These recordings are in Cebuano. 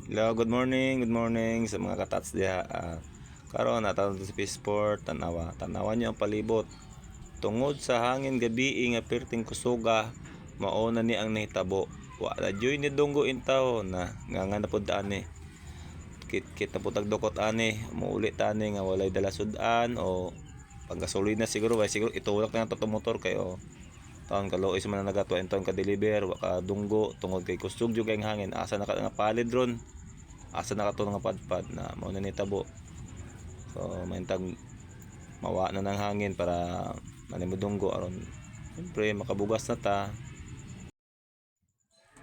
Hello, good morning sa mga katats diha. Karon naa ta sa Fishport, tanawa. Tanawa niyo ang palibot. Tungod sa hangin gabi nga perting kusuga, mao na ni ang nahitabo. Wa na joy ni dunggo intaw na nga nga na pud ani. Kit-kit na pud dukot ani, muuli ta ani nga walay dala sud-an o panggasolina siguro, way siguro itulak na to motor kay o taon kaluoy sa mga nanagat, wa taon ka deliver, wa ka dunggo tungod kay kusog jud kay ang hangin. Asa na ka nga palid ron? Asa na ka to nga padpad na mao na nitabo. So maintag mawa na ng hangin para manimudunggo aron siyempre makabugas na ta.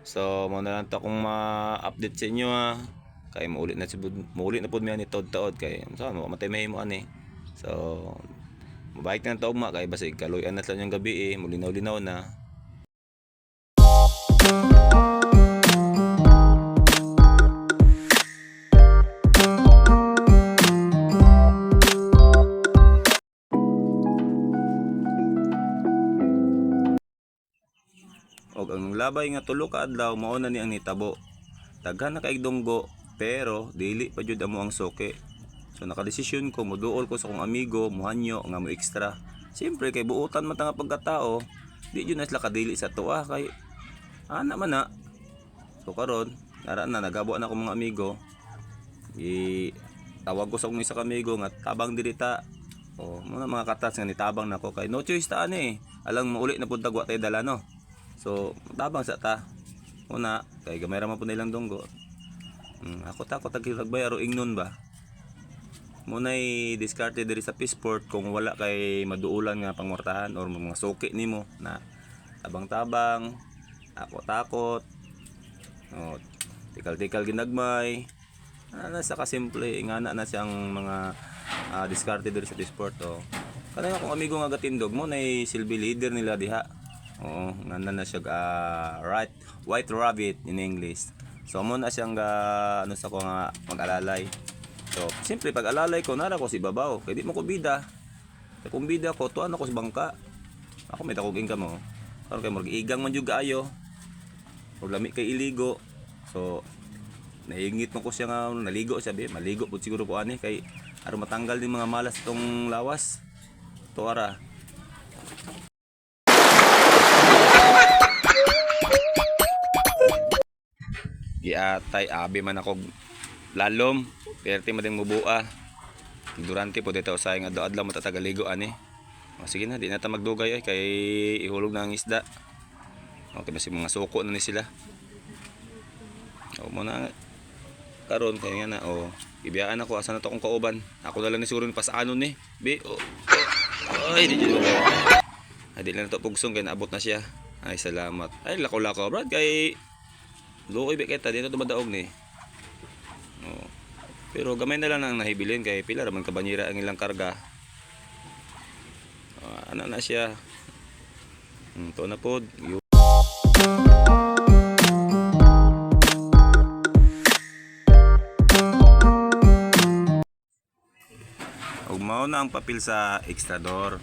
So mao na lang ta kung ma-update sa inyo ha. Kay muuli na si muuli na pud mi ani taod-taod kay unsa mo matay mahimo ani. So mabalik na ta ugma kay basig kaluy-an na sa inyong gabi eh, mulinaw-linaw na. Og ang labay nga tulo ka adlaw mao na ni ang nitabo. Daghan na kaig dunggo pero dili pa jud amo ang suki. So nakadesisyon ko moduol ko sa akong amigo muhanyo nga mo extra. Siyempre kay buotan man ta nga pagkatao, di jud na sila kadili sa tuwa kay ana man na. So karon, nara na nagabo na akong mga amigo. I tawag ko sa akong isa ka amigo nga tabang diri ta. O mga mga katats nga nitabang nako kay no choice ta ani. Alang mauli na pud tagwa tay dala no. So tabang sa ta. Una, kay gamay ra man pud nilang dunggo. Ako ta ako tagiragbay aro ingnon ba. Munay diskarte diri sa Fishport kung wala kay maduulan nga pangwartahan or mga suki nimo na tabang-tabang, ako takot, o tikal-tikal ginagmay. Ana sa kasimple ingana na siyang mga diskarte diri sa Fishport oh. Kanang akong amigo nga gatindog mo nay silbi leader nila diha. Oo, ngana na siya right, white rabbit in English. So mo na siyang ga, ano sa ko nga mag-alalay. So, siyempre pag alalay ko nara ko si babaw kay di mo ko bida. Kung bida ko tuan ako sa bangka. Ako may dakog income mo. Karon kay murag igang man jud kaayo. Murag lami kay iligo. So naingit mo ko siya nga naligo siya be, maligo pud siguro ko ani kay aron matanggal din mga malas tong lawas. To ara. Giatay abi man ako lalom, perti man din mubua. Durante po dito usay nga adlaw matatagaligo ani. O, sige na, di na ta magdugay ay kay ihulog na ang isda. Okay, basi mga suko na ni sila. O mo na karon kay nga na o ibiyaan ako asa na to akong kauban. Ako na lang ni siguro ni pasaanon ni. Bi o, o. Ay di jud. Ay di lang na to pugsong kay naabot na siya. Ay salamat. Ay lakaw-lakaw brad kay luoy ba kita di na to madaog ni. O. Pero gamay na lang ang nahibilin kay pila ra man ka banyera ang ilang karga. O, ana na siya. To na pod. Ug mao na ang papel sa ekstrador.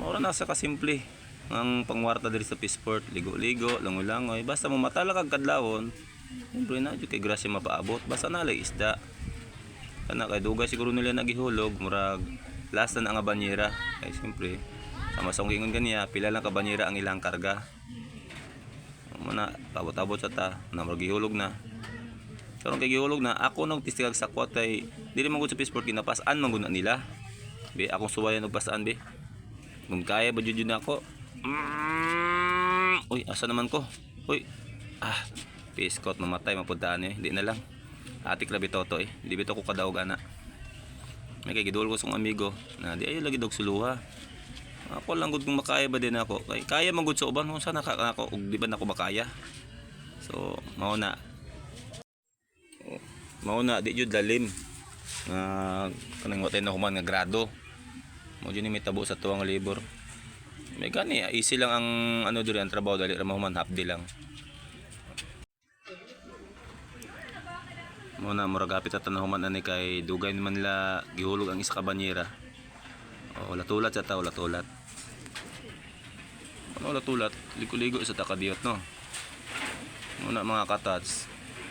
Mao ra na sa kasimple ang pangwarta diri sa Fishport, ligo-ligo, langoy-langoy, basta mo matala kag kadlawon, siyempre na jud kay grasya mapaabot, basta na lay isda. Kana kay dugay siguro nila nagihulog, murag last na nga banyera. Kay siyempre sama sa ingon ganiya, pila lang ka banyera ang ilang karga. Mo na tabot-tabot sa ta, na murag gihulog na. Karon kay gihulog na, ako nang tistigag sakwat kay dili man gud sa Fishport ginapas-an man gud na nila. Bi akong suwayan og pasaan bi. Kung kaya ba jud yun ako? Uy, asa naman ko? Uy. Ah, piskot mamatay mapuntaan eh. Di na lang. Atik labi toto eh. Di bito ko kadaog ana. May kay gidol ko sa akong amigo na di ayo lagi dog suluha. Ako lang gud kung makaya ba din ako. Kay kaya man gud sa uban kung sana ka ako ug di ba nako makaya. So, mao na. Mao na di jud lalim. Nga kanang watay na human nga grado. Mao jud ni may tabo sa tuwang labor. May gani, easy lang ang ano diri ang trabaho dali ra mahuman half day lang. Mo na murag hapit sa tanahuman ani kay dugay naman nila gihulog ang isa ka banyera. O wala tulat sa ta, wala tulat. Ano wala tulat? Ligo-ligo sa takadiyot no. Muna mga katats.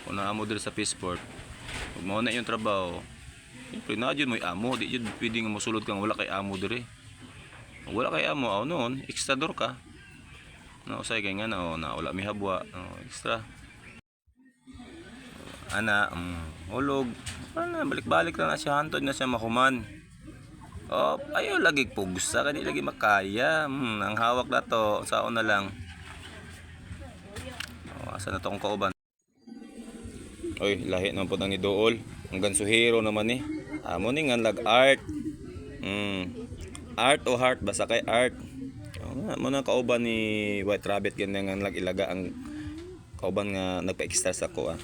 Kung naamo diri sa Peaceport, ug mao na iyong trabaho, siyempre naa jud mo'y amo, di jud pwede nga mosulod kang wala kay amo diri. Kung wala kay amo, aw noon, extrador ka. Na usay kay nga na oh, na wala mi habwa, oh, extra. Ana, hulog. Ana, balik-balik lang na siya, hantod na siya mahuman. Oh, ayaw lagi pugsa, kadi lagi makaya. Ang hawak na to, saon na lang. Oh, asa na to akong kauban? Oy, lahi naman po ang idool. Ang gansuhero naman ni. Amo ni nga lag art. Art o heart basta kay art. Oh, nga mo na kauban ni White Rabbit ganyan nga lag ilaga ang kauban nga nagpa-extra sa ko ah.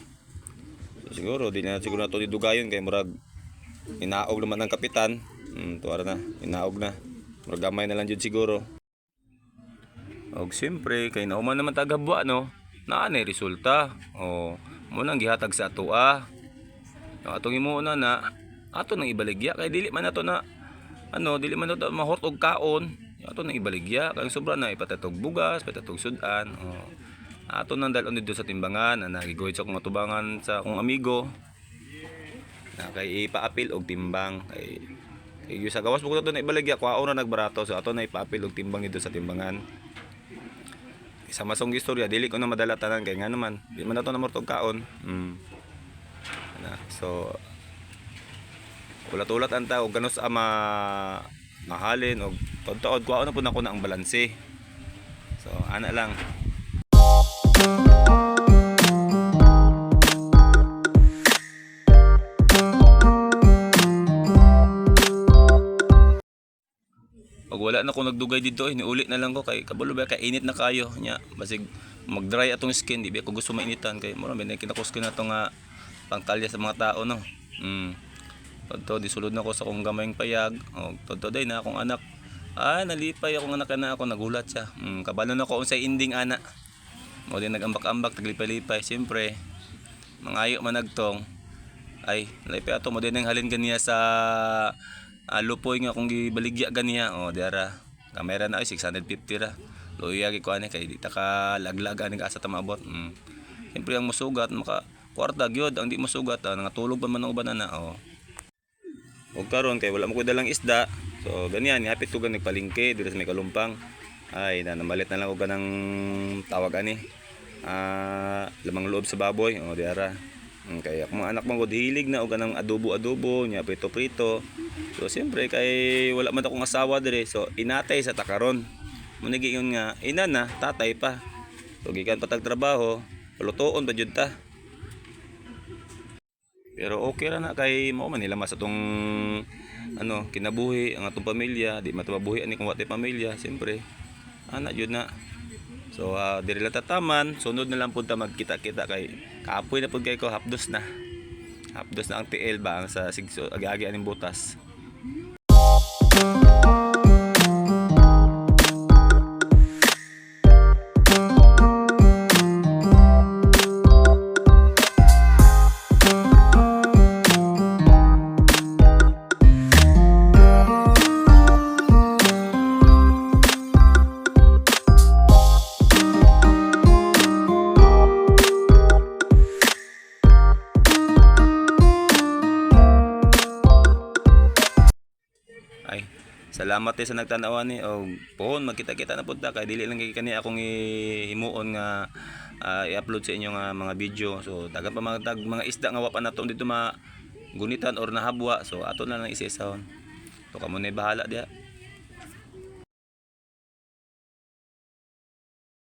So, siguro di na siguro na to didugayon kay murag inaog naman ang kapitan. Tuwara na, inaog na. Murag gamay na lang jud siguro. Og siyempre kay nauman naman tagabwa no. Naa na resulta. O mo nang gihatag sa atoa. Ang atong himuon na na ato nang ibaligya kay dili man nato na ano dili man nato mahurt og kaon. Ato nang ibaligya kay ang sobra na ipatatog bugas, patatog sudan. O ato nang dalon dito sa timbangan na nagiguhit sa akong atubangan sa akong amigo na kay ipaapil og timbang kay kay sa gawas mo ko na ibaligya kuhaon na nagbarato, so ato na ipaapil og timbang dito sa timbangan. Sa masong istorya dili ko na madala tanan kay nga naman di man nato namurtog kaon. Ana, so ulat-ulat ang tao ganos ama mahalin og taod-taod kuhaon na pud nako na ang balanse. So ana lang. Pag wala na ko nagdugay dito, eh, niuli na lang ko kay kabalo ba kay init na kayo nya basig mag-dry atong skin, di ba ko gusto mainitan kay mura man kinakos ko na to nga pangtalya sa mga tao no. Tadto disulod na ko sa akong gamayng payag. Og tadto day na akong anak. Ah, nalipay akong anak na ako nagulat siya. Kabalo na ko unsay ending ana. Mo din nagambak-ambak taglipay-lipay siyempre. Mangayo man nagtong. Ay, lipay ato mo din ang halin ganiya sa lupoy nga akong gibaligya ganiya. O, diara. Kamera na ay 650 ra. Luya gi ko ani kay di ta ka laglag ani ka asa ta maabot. Siyempre ang musugat maka kwarta gyud, ang di musugat ah, nangatulog pa man ang uban ana. Oh. Og karon kay wala mo ko dalang isda. So ganyan, hapit ko gan nagpalingke diri sa may kalumpang. Ay, na namalit na lang og ganang tawag ani. Ah, lamang loob sa baboy. O diara. Kay ako mga anak man gud hilig na og ganang adobo-adobo, nya prito-prito. So siyempre kay wala man akong asawa dire. So inatay sa takaron. Muna giingon nga ina na, tatay pa. So gikan pa tag trabaho, lutoon pa jud ta. Pero okay ra na kay mao man nila mas atong ano kinabuhi ang atong pamilya, di man mabuhi ani kung wa tay pamilya, siyempre. Ana jud na. So diri lang tataman, sunod na lang pud ta magkita-kita kay kaapoy na pud kay ko, hapdos na. Hapdos na ang TL ba ang sa sigso agi-agi aning butas. Ay, salamat eh sa nagtanaw ni og pohon magkita-kita na pud ta kay dili lang kay kani akong himuon nga i-upload sa inyo nga mga video. So daghan pa mga tag mga isda nga wa pa nato dito ma gunitan or nahabwa. So ato na lang isa-isahon. So kamo na bahala diha.